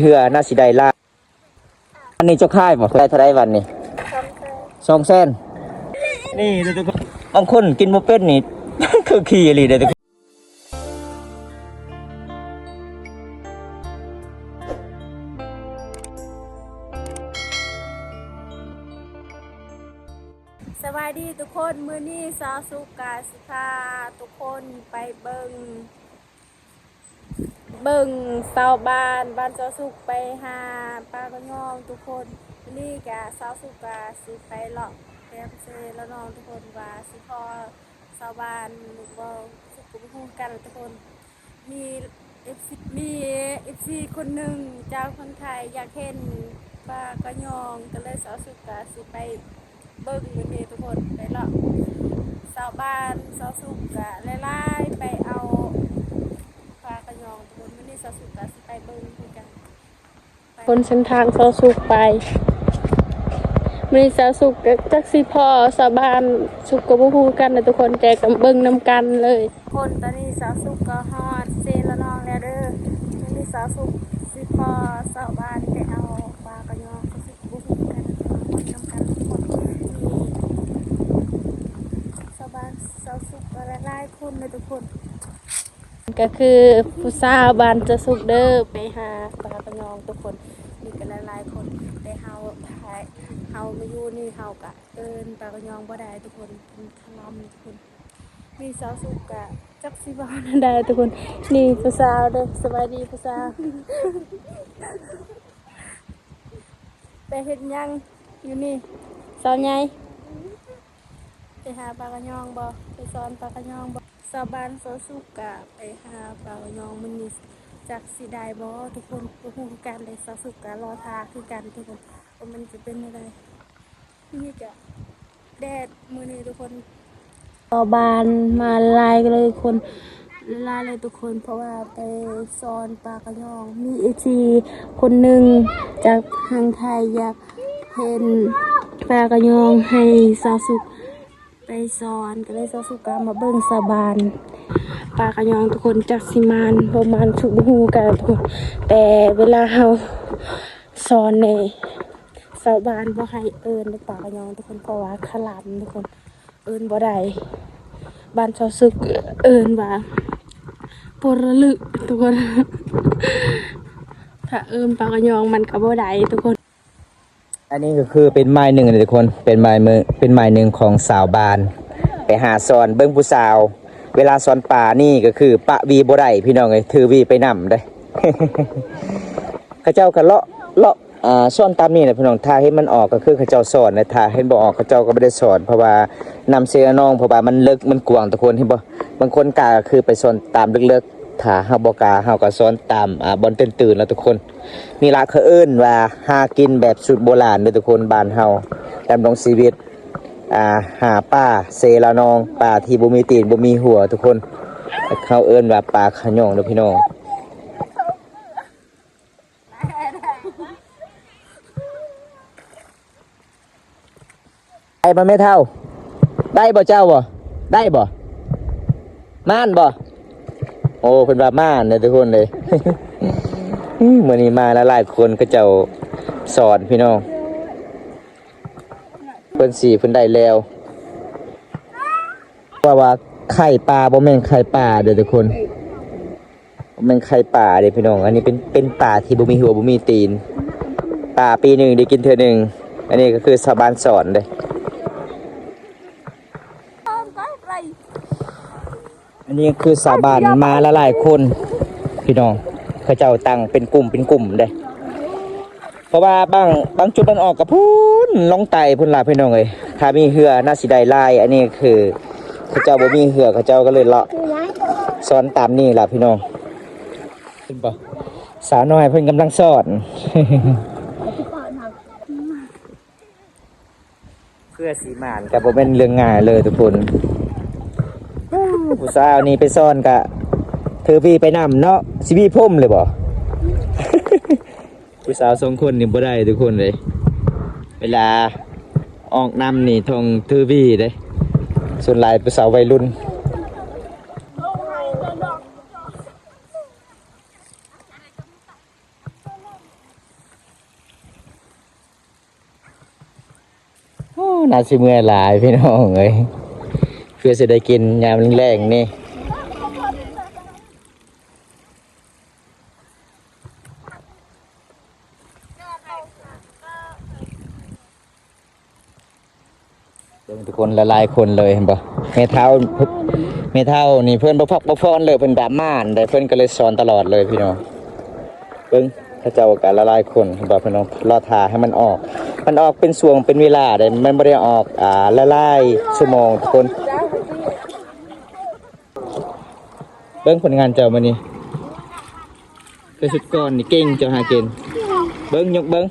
ເຮືອໜ້າຊິໄດ້ຫຼາຍ. ອັນນີ້ເຈົ້າຂາຍບໍ່? ໄດ້ເທົ່າໃດວັນນີ້? ສອງແສນ. ນີ້ເດີທຸກຄົນ ບາງຄົນກິນບໍ່ເປັນນີ້ ຄືຂີ້ອີ່ຫຼີເດີທຸກຄົນ. ສະບາຍດີທຸກຄົນ ມື້ນີ້ສາວສຸກກະຊິພາທຸກຄົນໄປເບິ່ງ ເບິ່ງຊາວບ້ານ ບ້ານສາວສຸກໄປຫາປາກະຍອງທຸກຄົນ. ມື້ນີ້ກະສາວສຸກກະຊິໄປເລາະແຄມເຊລະນອງທຸກຄົນ ວ່າຊິພໍ້ຊາວບ້ານຫຼືບໍ່ ສຸກກະບໍ່ຮູ້ຄືກັນທຸກຄົນ. ມີເອັຟຊີ ມີເອັຟຊີຄົນໜຶ່ງຈາກຝັ່ງໄທຢາກເຫັນປາກະຍອງ ກະເລີຍສາວສຸກກະຊິໄປເບິ່ງມື້ນີ້ທຸກຄົນ ໄປເລາະຊາວບ້ານ ສາວສຸກກະຫຼາຍໆ ໄປເອົາປາກະຍອງທຸກຄົນ. ມື້ນີ້ສາວສຸກກະຊິໄປເບິ່ງຄືກັນ. ຄົນເສັ້ນທາງສາວສຸກໄປ ມື້ນີ້ສາວສຸກກະຈັກຊິພໍ້ຊາວບ້ານ ສຸກກະບໍ່ຮູ້ຄືກັນນະທຸກຄົນ ແຕ່ກະເບິ່ງນຳກັນເລີຍ. ຄົນ ຕອນນີ້ສາວສຸກກະຮອດເຊລະນອງແລ້ວເດີ. ມື້ນີ້ສາວສຸກຊິພໍ້ຊາວບ້ານໄປເອົາປາກະຍອງ ສາວສຸກກະບໍ່ຮູ້ຄືກັນ ເບິ່ງນຳກັນທຸກຄົນ. ນີ້ຊາວບ້ານສາວສຸກກະຫຼາຍໆຄົນເລີຍທຸກຄົນ. ກະຄືຜູ້ສາວບ້ານສາວສຸກເດີ ໄປຫາປາກະຍອງທຸກຄົນ. ນີ້ກະຫຼາຍໆຄົນ ແຕ່ເຮົາ ເຮົາມາຢູ່ນີ້ ເຮົາກະເອີ້ນປາກະຍອງບໍ່ໄດ້ທຸກຄົນ ເປັນຄະລຳທຸກຄົນ. ນີ້ສາວສຸກກະຈັກຊິເວົ້າແນວໃດທຸກຄົນ. ນີ້ຜູ້ສາວເດີ ສະບາຍດີຜູ້ສາວ. ໄປເຮັດຫຍັງຢູ່ນີ້ ສາວໃຫຍ່? ໄປຫາປາກະຍອງບໍ່? ໄປສອນປາກະຍອງບໍ່? ຊາວບ້ານສາວສຸກກະໄປຫາປາກະຍອງ ມື້ນີ້ຈັກຊິໄດ້ບໍ່ທຸກຄົນ ບໍ່ຮູ້ຄືກັນເດ້. ສາວສຸກກະລໍຖ້າຄືກັນທຸກຄົນ ວ່າມັນຈະເປັນແນວໃດ. ນີ້ກະແດດມື້ນີ້ທຸກຄົນ. ຊາວບ້ານມາຫຼາຍເລີຍທຸກຄົນ ຫຼາຍເລີຍທຸກຄົນ ເພາະວ່າໄປສອນປາກະຍອງ. ມີເອັຟຊີຄົນໜຶ່ງຈາກທາງໄທຢາກເຫັນປາກະຍອງ ໃຫ້ສາວສຸກໄປສອນ ກະເລີຍສາວສຸກກະມາເບິ່ງຊາວບ້ານປາກະຍອງທຸກຄົນ. ຈັກຊິມານບໍ່ມານ ສຸກບໍ່ຮູ້ຄືກັນທຸກຄົນ ແຕ່ເວລາເຮົາສອນນີ້ ຊາວບ້ານບໍ່ໃຫ້ເອີ້ນປາກະຍອງທຸກຄົນ ເພາະວ່າຄະລຳທຸກຄົນ ເອີ້ນບໍ່ໄດ້. ບ້ານສາວສຸກເອີ້ນວ່າໂປຣະລຶກທຸກຄົນ ຖ້າເອີ້ນປາກະຍອງມັນກະບໍ່ໄດ້ທຸກຄົນ. ອັນນີ້ກະຄືເປັນໝາຍໜຶ່ງເດ້ທຸກຄົນ ເປັນໝາຍ ເປັນໝາຍໜຶ່ງຂອງຊາວບ້ານ ໄປຫາສອນເບິ່ງຜູ້ສາວ. ເວລາສອນປານີ້ກະຄືປະຫວີບໍ່ໄດ້ພີ່ນ້ອງເອີຍ ຖືຫວີໄປນຳເດ້. ເຂົາເຈົ້າກະເລາະ ເລາະ ອ່າ ສອນຕາມນີ້ແຫຼະພີ່ນ້ອງ. ຖ້າເຫັນມັນອອກກະຄືເຂົາເຈົ້າສອນ ແລະ ຖ້າເຫັນບໍ່ອອກເຂົາເຈົ້າກະບໍ່ໄດ້ສອນ ເພາະວ່ານຳເຊລະນອງ ເພາະວ່າມັນເລິກມັນກວ້າງທຸກຄົນ ເຫັນບໍ່? ບາງຄົນກ້າກະຄືໄປສອນຕາມເລິກໆ ຖ້າເຮົາບໍ່ກ້າເຮົາກະສອນຕາມ ອ່າ ບ່ອນຕື່ນໆ ແລ້ວທຸກຄົນ. ນີ້ລະເຂົາເອີ້ນວ່າຫາກິນແບບສູດໂບລານເດີທຸກຄົນ ບ້ານເຮົາດຳລົງຊີວິດ ອ່າ ຫາປາເຊລະນອງ ປາທີ່ບໍ່ມີຕີນບໍ່ມີຫົວທຸກຄົນ. ເຂົາເອີ້ນວ່າປາຂະຫຍອງເດີພີ່ນ້ອງ. ໄດ້ບໍ່ແມ່ເຖົ້າ? ໄດ້ບໍ່ເຈົ້າບໍ່? ໄດ້ບໍ່? ມານບໍ່? ໂອ້ ເພິ່ນວ່າມານເດີທຸກຄົນເດີ. ມື້ນີ້ມາຫຼາຍໆຄົນ ເຂົາເຈົ້າສອນພີ່ນ້ອງ ເພິ່ນສີເພິ່ນໄດ້ແລ້ວ. ເພາະວ່າໄຂ່ປາ ບໍ່ແມ່ນໄຂ່ປາເດີທຸກຄົນ. ແມ່ນໄຂ່ປາເດ້ພີ່ນ້ອງ ອັນນີ້ເປັນ ເປັນປາທີ່ບໍ່ມີຫົວບໍ່ມີຕີນ ປາປີໜຶ່ງໄດ້ກິນເທື່ອໜຶ່ງ. ອັນນີ້ກະຄືຊາວບ້ານສອນເດ້ ອັນນີ້ຄືຊາວບ້ານມາຫຼາຍໆຄົນພີ່ນ້ອງ ເຂົາເຈົ້າຕັ້ງເປັນກຸ່ມເປັນກຸ່ມເດ້. ເພາະວ່າບາງ ບາງຈຸດມັນອອກກະພຸ້ນ ລົງໃຕ້ພຸ້ນລະພີ່ນ້ອງເອີຍ ຖ້າມີເຮືອໜ້າຊິໄດ້ຫຼາຍ. ອັນນີ້ຄືເຂົາເຈົ້າບໍ່ມີເຮືອ ເຂົາເຈົ້າກະເລີຍເລາະສອນຕາມນີ້ລະພີ່ນ້ອງ. ເຫັນບໍ່? ສາວນ້ອຍເພິ່ນກຳລັງສອນ ເພື່ອຊິໝານກະບໍ່ແມ່ນເລື່ອງງ່າຍເລີຍທຸກຄົນ. ຜູ້ສາວນີ້ໄປສອນກະຖືຫວີໄປນຳເນາະ ຊິຫວີຜົມເລີຍບໍ່? ຜູ້ສາວສອງຄົນນີ້ບໍ່ໄດ້ທຸກຄົນເລີຍ ເວລາອອກນຳນີ້ຕ້ອງຖືຫວີເດ້ ສ່ວນຫຼາຍຜູ້ສາວໄວລຸ້ນ. ເ ໜ້າຊິເມື່ອຍຫຼາຍພີ່ນ້ອງເອີຍ ເພື່ອຊິໄດ້ກິນຍາມແລງໆນີ້. ເບິ່ງທຸກຄົນ ຫຼາຍໆຄົນເລີຍ ເຫັນບໍ່? ແມ່ເຖົ້າ ແມ່ເຖົ້ານີ້ເພິ່ນບໍ່ພັກບໍ່ຜ່ອນເລີຍ ເພິ່ນດາມານໄດ໋ ເພິ່ນກໍເລີຍສອນຕະຫຼອດເລີຍພີ່ນ້ອງ. ເບິ່ງ ເຂົາເຈົ້າກໍຫຼາຍໆຄົນ ເຫັນບໍ່ພີ່ນ້ອງ? ລໍຖ້າໃຫ້ມັນອອກ ມັນອອກເປັນຊ່ວງເປັນເວລາໄດ໋ ມັນບໍ່ໄດ້ອອກ ອ່າ ຫຼາຍໆຊົ່ວໂມງທຸກຄົນ. ເບິ່ງຜົນງານເຈົ້າມື້ນີ້ ຄືຊຸດກ່ອນນີ້ເກັ່ງເຈົ້າຫາເກັ່ງ. ເບິ່ງ ຍົກເບິ່ງ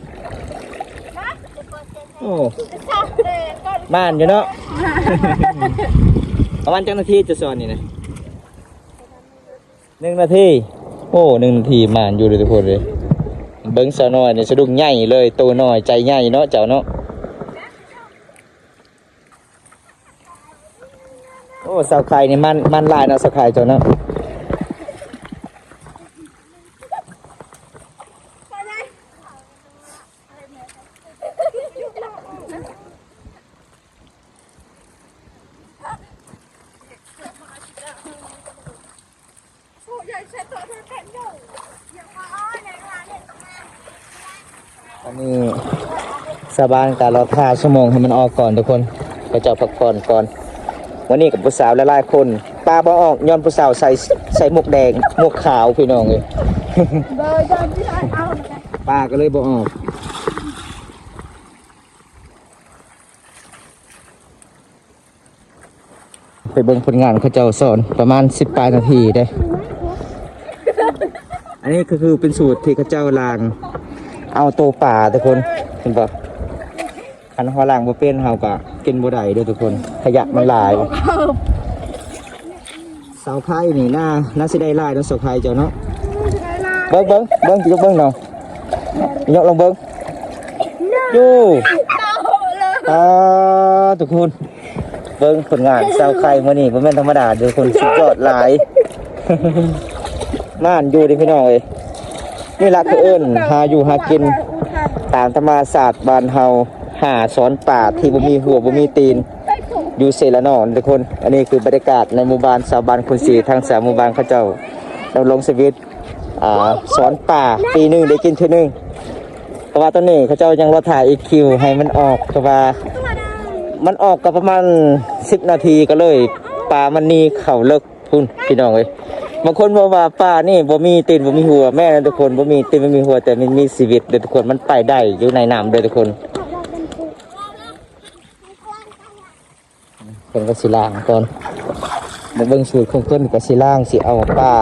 ໂອ້ ມ່ານຢູ່ເນາະ. ປະມານຈັກນາທີເຈົ້າສອນນີ້ນະ? ໜຶ່ງນາທີ. ໂອ້ ໜຶ່ງນາທີມ່ານຢູ່ເດີທຸກຄົນເດີ. ເບິ່ງສາວນ້ອຍນີ້ສະດຸ້ງໃຫຍ່ເລີຍ ໂຕນ້ອຍໃຈໃຫຍ່ເນາະເຈົ້າເນາະ. ໂອ້ ສາວໄຂ່ນີ້ມັນ ມັນຫຼາຍເນາະ ສາວໄຂ່ເຈົ້າເນາະ. ອັນນີ້ຊາວບ້ານກໍລໍຖ້າຊົ່ວໂມງໃຫ້ມັນອອກກ່ອນທຸກຄົນ ເຂົາເຈົ້າພັກຜ່ອນກ່ອນ. ມື້ນີ້ກັບຜູ້ສາວຫຼາຍໆຄົນ ປາບໍ່ອອກຍ້ອນຜູ້ສາວໃສ່ ໃສ່ໝວກແດງ ໝວກຂາວພີ່ນ້ອງເອີຍ. ປາກໍເລີຍບໍ່ອອກ. ໄປເບິ່ງຜົນງານເຂົາເຈົ້າສອນ ປະມານສິບປາຍນາທີເດ້. ອັນນີ້ກໍຄືເປັນສູດທີ່ເຂົາເຈົ້າລ້າງເອົາໂຕປາທຸກຄົນ ເຫັນບໍ່? ຄັນເຮົາລ້າງບໍ່ເປັນ ເຮົາກໍກິນບໍ່ໄດ້ເດີທຸກຄົນ ຂະຫຍະມັນຫຼາຍ. ສາວໄຂ່ນີ້ໜ້າ ໜ້າຊິໄດ້ຫຼາຍເນາະ ສາວໄຂ່ເຈົ້າເນາະ. ເບິ່ງ ເບິ່ງ ເບິ່ງ ຍົກເບິ່ງນ້ອງ ຍົກລອງເບິ່ງ ຢູ່ ອ່າ ທຸກຄົນ ເບິ່ງຜົນງານສາວໄຂ່ມື້ນີ້ບໍ່ແມ່ນທຳມະດາເດີທຸກຄົນ ສຸດຍອດຫຼາຍ. ມ່ານຢູ່ເດ້ພີ່ນ້ອງເອີຍ. ນີ້ລະຄືເອີ້ນຫາຢູ່ຫາກິນຕາມທຳມະຊາດບ້ານເຮົາ ຫາສອນປາທີ່ບໍ່ມີຫົວບໍ່ມີຕີນ ຢູ່ເຊລະນອງທຸກຄົນ. ອັນນີ້ຄືບັນຍາກາດໃນໝູ່ບ້ານ ຊາວບ້ານຄຸນສີ ທັງສາມໝູ່ບ້ານເຂົາເຈົ້າດຳລົງຊີວິດ ອ່າ ສອນປາ ປີໜຶ່ງໄດ້ກິນເທື່ອໜຶ່ງ. ເພາະວ່າຕອນນີ້ເຂົາເຈົ້າຍັງລໍຖ້າອີຄິວໃຫ້ມັນອອກ ເພາະວ່າມັນອອກກໍປະມານສິບນາທີ ກໍເລີຍປາມັນໜີເຂົ້າເລິກ ພຸ້ນພີ່ນ້ອງເອີຍ. ບາງຄົນເວົ້າວ່າປານີ້ບໍ່ມີຕີນບໍ່ມີຫົວ ແມ່ນທຸກຄົນ ບໍ່ມີຕີນບໍ່ມີຫົວ ແຕ່ມັນມີຊີວິດເດີທຸກຄົນ ມັນໄປໄດ້ຢູ່ໃນນ້ຳເດີທຸກຄົນ. ເພິ່ນກໍຊິລ້າງກ່ອນ ມາເບິ່ງສູດຂອງເພິ່ນ ກໍຊິລ້າງ ຊິເອົາປາ.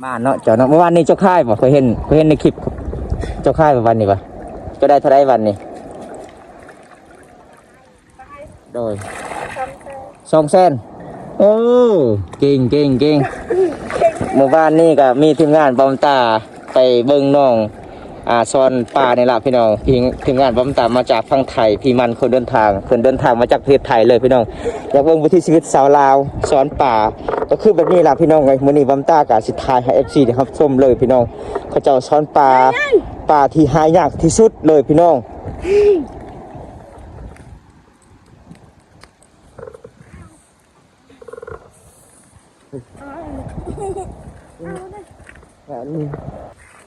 ມາເນາະເຈົ້າເນາະ ມື້ວານນີ້ເຈົ້າຂາຍບໍ່? ຂ້ອຍເຫັນ ຂ້ອຍເຫັນໃນຄລິບ ເຈົ້າຂາຍບໍ່ວັນນີ້ວະ? ເຈົ້າໄດ້ເທົ່າໃດວັນນີ້? ໂດຍ ສອງແສນ. ໂອ້ ເກັ່ງ ເກັ່ງ ເກັ່ງ. ມື້ວານນີ້ກໍມີທີມງານບອມຕາໄປເບິ່ງນ້ອງ ອ່າ ສອນປານີ້ລະພີ່ນ້ອງ. ທີມ ທີມງານບອມຕາມາຈາກຝັ່ງໄທ ພີ່ມັນຄົນເດີນທາງ ເພິ່ນເດີນທາງມາຈາກປະເທດໄທເລີຍພີ່ນ້ອງ. ຢາກເບິ່ງວິຖີຊີວິດຊາວລາວສອນປາ ກໍຄືແບບນີ້ລະພີ່ນ້ອງເອີຍ. ມື້ນີ້ບອມຕາກໍຊິຖ່າຍໃຫ້ເອັຟຊີໄດ້ຮັບຊົມເລີຍພີ່ນ້ອງ ເຂົາເຈົ້າສອນປາ ປາທີ່ຫາຍາກທີ່ສຸດເລີຍພີ່ນ້ອງ.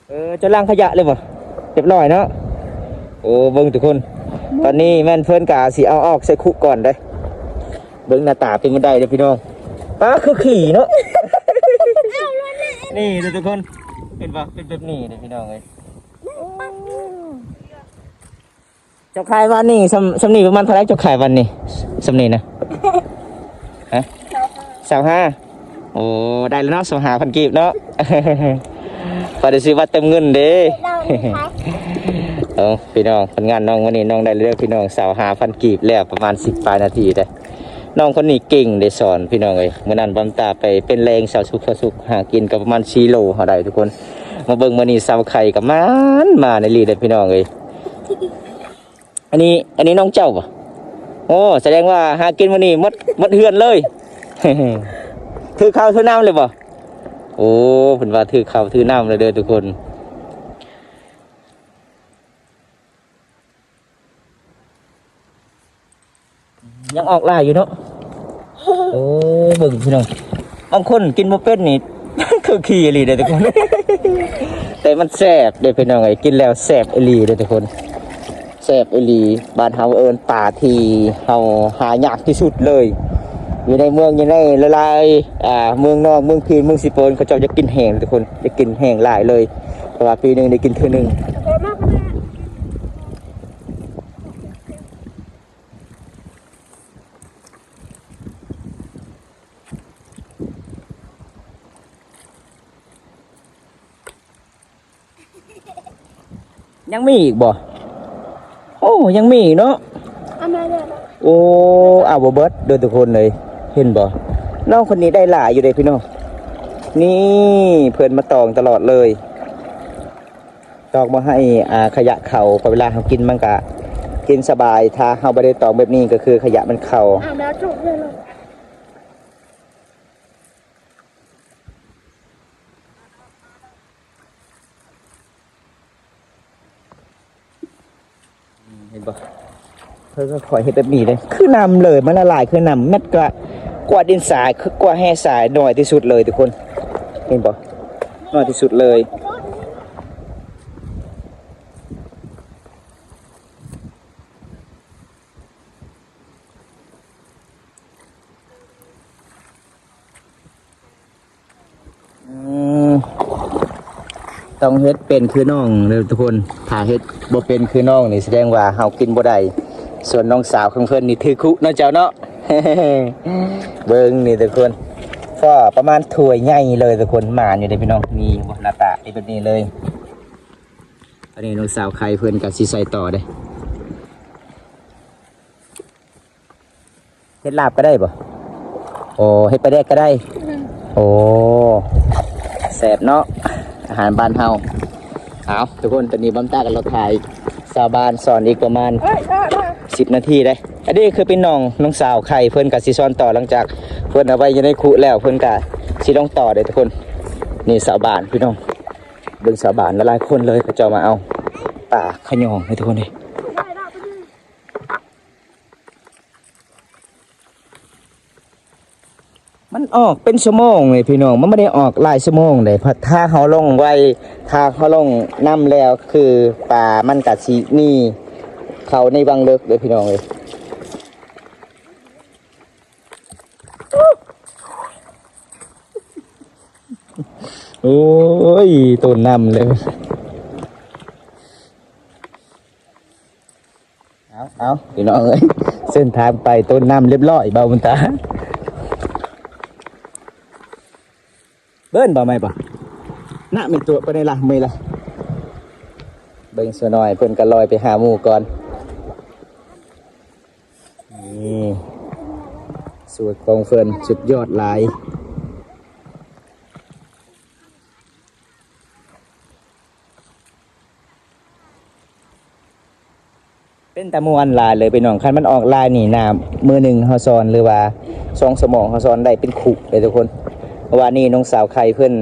ເອີ ເຈົ້າລ້າງຂະຫຍະເລີຍບໍ່? ຮຽບຮ້ອຍເນາະ. ໂອ້ ເບິ່ງທຸກຄົນ ຕອນນີ້ແມ່ນເພິ່ນກະຊິເອົາອອກໃສ່ຄຸກ່ອນເດ້. ເບິ່ງໜ້າຕາເປັນຈັ່ງໃດເດີພີ່ນ້ອງ. ປາຄືຂີ້ເນາະ. ນີ້ເດີທຸກຄົນ ເຫັນບໍ່? ເປັນແບບນີ້ເດີພີ່ນ້ອງເອີຍ. ເຈົ້າຂາຍວັນນີ້ ສ່ຳ ສ່ຳນີ້ປະມານເທົ່າໃດ? ເຈົ້າຂາຍວັນນີ້ ສ່ຳນີ້ນະ ຮະ? ຊາວຫ້າ. ໂອ້ ໄດ້ແລ້ວເນາະ ຊາວຫ້າພັນກີບເນາະ. ພໍໄດ້ຊື້ບັດເຕີມເງິນເດ້. ເອົາ ພີ່ນ້ອງ ຜົນງານນ້ອງມື້ນີ້ ນ້ອງໄດ້ເລີຍພີ່ນ້ອງ ຊາວຫ້າພັນກີບແລ້ວ ປະມານສິບປາຍນາທີເດ້. ນ້ອງຄົນນີ້ເກັ່ງເດ້ສອນ ພີ່ນ້ອງເອີຍ. ມື້ນັ້ນບອມຕາໄປເປັນແລງຊາວສຸກ ຊາວສຸກ ຫາກິນກໍປະມານສີ່ໂລເຮົາໄດ້ທຸກຄົນ. ມາເບິ່ງມື້ນີ້ຊາວໄຂ່ກໍມານ ມານອີ່ຫຼີເດ້ພີ່ນ້ອງເອີຍ. ອັນນີ້ ອັນນີ້ນ້ອງເຈົ້າບໍ່? ໂອ້ ສະແດງວ່າຫາກິນມື້ນີ້ໝົດ ໝົດເຮືອນເລີຍ. ຖືເຂົ້າຖືນ້ຳເລີຍບໍ່? ໂອ້ ເພິ່ນວ່າຖືເຂົ້າຖືນ້ຳເລີຍເດີທຸກຄົນ. ຍັງອອກຫຼາຍຢູ່ເນາະ. ໂອ້ ເບິ່ງພີ່ນ້ອງ ບາງຄົນກິນບໍ່ເປັນນີ້ ຄືຂີ້ອີ່ຫຼີເດ້ທຸກຄົນ ແຕ່ມັນແຊບເດ້ພີ່ນ້ອງເອີຍ ກິນແລ້ວແຊບອີ່ຫຼີເດ້ທຸກຄົນ ແຊບອີ່ຫຼີ. ບ້ານເຮົາເອີ້ນປາທີ່ເຮົາຫາຍາກທີ່ສຸດເລີຍ ຢູ່ໃນເມືອງ ຢູ່ໃນຫຼາຍໆ ອ່າ ເມືອງນອກ ເມືອງພີນ ເມືອງຊີໂປນ ເຂົາເຈົ້າຢາກກິນແຮງເດ້ທຸກຄົນ ຢາກກິນແຮງຫຼາຍເລີຍ ເພາະວ່າປີໜຶ່ງໄດ້ກິນເທື່ອໜຶ່ງ. ຍັງມີອີກບໍ່? ໂອ້ ຍັງມີອີກເນາະ. ເອົາມາເລີຍ. ໂອ້ ເອົາບໍ່ເບິດເດີທຸກຄົນເອີຍ ເຫັນບໍ່? ນ້ອງຄົນນີ້ໄດ້ຫຼາຍຢູ່ເດ້ພີ່ນ້ອງ. ນີ້ ເພິ່ນມາຕອງຕະຫຼອດເລີຍ ຕອງບໍ່ໃຫ້ ອ່າ ຂະຫຍະເຂົ້າ ເພາະເວລາເຮົາກິນມັນກະກິນສະບາຍ ຖ້າເຮົາບໍ່ໄດ້ຕອງແບບນີ້ ກະຄືຂະຫຍະມັນເຂົ້າ. ເອົາແລ້ວຈົບເລີຍເນາະ. ເຫັນບໍ່? ເພິ່ນກໍຄ່ອຍເຮັດແບບນີ້ເດ້ ຄືນ້ຳເລີຍ ມັນລະລາຍຄືນ້ຳ ແມັດກວ່າ ກວ່າດິນຊາຍ ຄື ກວ່າແຮ່ຊາຍ ໜ້ອຍທີ່ສຸດເລີຍທຸກຄົນ ເຫັນບໍ່? ໜ້ອຍທີ່ສຸດເລີຍ. ອືມ ຕ້ອງເຮັດເປັນຄືນ້ອງເດີທຸກຄົນ ຖ້າເຮັດບໍ່ເປັນຄືນ້ອງນີ້ ສະແດງວ່າເຮົາກິນບໍ່ໄດ້. ສ່ວນນ້ອງສາວຂອງເພິ່ນນີ້ຖືຄຸເນາະເຈົ້າເນາະ. ເບິ່ງນີ້ທຸກຄົນ ພໍປະມານຖ້ວຍໃຫຍ່ເລີຍທຸກຄົນ ໝານຢູ່ເດ້ພີ່ນ້ອງ. ນີ້ ໜ້າຕາເປັນແບບນີ້ເລີຍ. ອັນນີ້ນ້ອງສາວໄຂ່ເພິ່ນກໍຊິໃສ່ຕໍ່ເດ້. ເຮັດລາບກໍໄດ້ບໍ່? ໂອ້ ເຮັດປາແດກກໍໄດ້. ອືມ ໂອ້ ແຊບເນາະ ອາຫານບ້ານເຮົາ. ເອົາ ທຸກຄົນ ຕອນນີ້ບຳຕາກໍລໍຖ່າຍຊາວບ້ານສອນອີກປະມານ ເອີຍ ເອີຍ ເອີຍ ສິບນາທີເດ້. ອັນນີ້ຄືເປັນນ້ອງ ນ້ອງສາວໄຂ່ເພິ່ນກໍຊິສອນຕໍ່ ຫຼັງຈາກເພິ່ນເອົາໄວ້ຢູ່ໃນຄຸແລ້ວ ເພິ່ນກໍຊິລົງຕໍ່ເດ້ທຸກຄົນ. ນີ້ຊາວບ້ານພີ່ນ້ອງ ເບິ່ງຊາວບ້ານຫຼາຍໆຄົນເລີຍ ເຂົາເຈົ້າມາເອົາປາຂະຫຍອງໃຫ້ທຸກຄົນເດ້. ມັນອອກເປັນຊົ່ວໂມງເລີຍພີ່ນ້ອງ ມັນບໍ່ໄດ້ອອກຫຼາຍຊົ່ວໂມງເດ້. ຖ້າເຮົາລົງໄວ ຖ້າເຮົາລົງນຳແລ້ວ ຄືປາມັນກະຊິໜີເຂົ້າໃນວັງເລິກເດ້ພີ່ນ້ອງເອີຍ. ໂອ້ຍ ໂຕນນຳເລີຍ. ເອົາ ເອົາ ພີ່ນ້ອງເອີຍ ເສັ້ນທາງໄປຕົ້ນນ້ຳລຽບລ້ອຍ ບ່າວບຸນຕາ. ເບິ່ງ ບ່າວໃໝ່ບໍ່ ນະ ແມ່ນຕົວະໄປໃນລະ ເມື່ອຍລະ. ເບິ່ງຊາວນ້ອຍເພິ່ນກໍລອຍໄປຫາໝູ່ກ່ອນ. ນີ້ ສູດຂອງເພິ່ນສຸດຍອດຫຼາຍ. ເປັນຕາມ່ວນຫຼາຍເລີຍພີ່ນ້ອງ ຄັນມັນອອກຫຼາຍນີ້ນະ ມື້ໜຶ່ງເຮົາສອນ ຫຼືວ່າສອງຊົ່ວໂມງເຮົາສອນໄດ້ເປັນຄຸເລີຍທຸກຄົນ. ເມື່ອວານນີ້ນ້ອງສາວໄຂ່ເພິ່ນ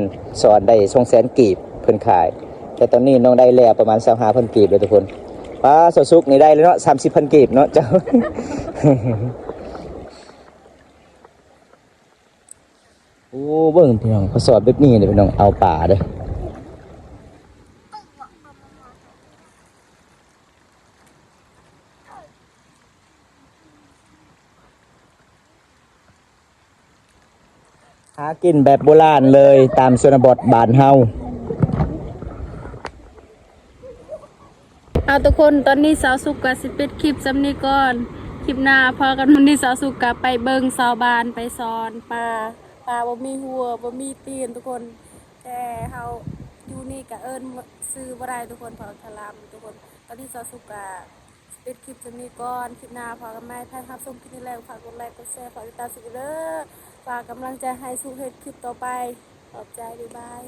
ສອນໄດ້ສອງແສນກີບ ເພິ່ນຂາຍ ແຕ່ຕອນນີ້ນ້ອງໄດ້ແລ້ວປະມານຊາວຫ້າພັນກີບເລີຍທຸກຄົນ. ປ້າ ສາວສຸກນີ້ໄດ້ແລ້ວເນາະ ສາມສິບພັນກີບເນາະເຈົ້າ. ໂອ້ ເບິ່ງພີ່ນ້ອງ ເຂົາສອນແບບນີ້ເດ້ພີ່ນ້ອງ ເອົາປາເດ້. ຫາກິນແບບໂບລານເລີຍ ຕາມຊົນນະບົດບ້ານເຮົາ. ເອົາ ທຸກຄົນ ຕອນນີ້ສາວສຸກກະຊິປິດຄລິບຊ່ຳນີ້ກ່ອນ ຄລິບໜ້າພໍກັນ. ມື້ນີ້ສາວສຸກກະໄປເບິ່ງຊາວບ້ານໄປສອນປາ ປາບໍ່ມີຫົວ ບໍ່ມີຕີນທຸກຄົນ ແຕ່ເຮົາຢູ່ນີ້ກະເອີ້ນຊື່ບໍ່ໄດ້ທຸກຄົນ ເພາະທະລາມທຸກຄົນ. ຕອນນີ້ສາວສຸກກະປິດຄລິບຊ່ຳນີ້ກ່ອນ ຄລິບໜ້າພໍກັນໃໝ່. ໃຜຮັບຊົມຄລິບນີ້ແລ້ວ ຝາກກົດໄລກ໌ ກົດແຊ ຝາກຕິດຕາມສຸກເດີ ຝາກກຳລັງໃຈໃຫ້ສຸກເຮັດຄລິບຕໍ່ໄປ. ຂອບໃຈ ບາຍບາຍ.